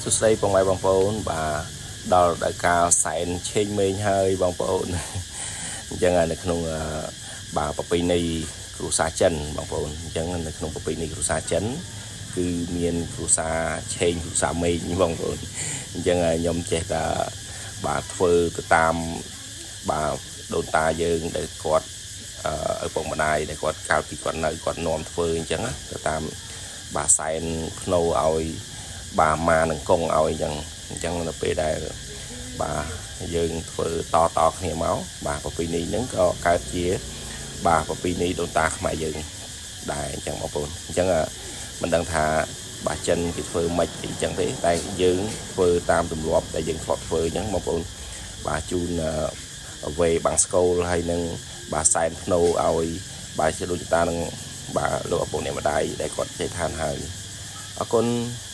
សួស្តីពុកម៉ែបងប្អូនបាទដល់រដូវកាលសែនឆេងមេងហើយបងប្អូនអញ្ចឹងនៅក្នុងបាទប្រពៃណីគ្រួសារចិនបងប្អូនអញ្ចឹងនៅក្នុងប្រពៃណីគ្រួសារចិនគឺមានគ្រួសារឆេងគ្រួសារមេងបងប្អូនអញ្ចឹងខ្ញុំចេះតែបាទធ្វើទៅតាមបាទដូនតាយើងដែលគាត់ឪពុកម្ដាយដែលគាត់កាលពីគាត់នៅគាត់នាំធ្វើអញ្ចឹងទៅតាមបាទសែនភ្នោឲ្យបាទម៉ានឹងកងឲ្យអញ្ចឹងនៅពេលដែលបាទយើងធ្វើតតគ្នាមកបាទប្រពៃណីហ្នឹងក៏កើតជាបាទប្រពៃណីដូនតាខ្មែរយើងដែរអញ្ចឹងបងប្អូនអញ្ចឹងមិនដឹងថាបាទចិនគេធ្វើម៉េចអីចឹងទេតែយើងធ្វើតាមទម្លាប់ដែលយើងធ្លាប់ធ្វើអញ្ចឹងបងប្អូនបាទជូនវេបាំងស្កូលហើយនឹងបាទសែនភ្នោឲ្យបាទជាដូចតានឹងបាទលោកឪពុកអ្នកម្ដាយដែលគាត់ចេះឋានហើយអរគុណ។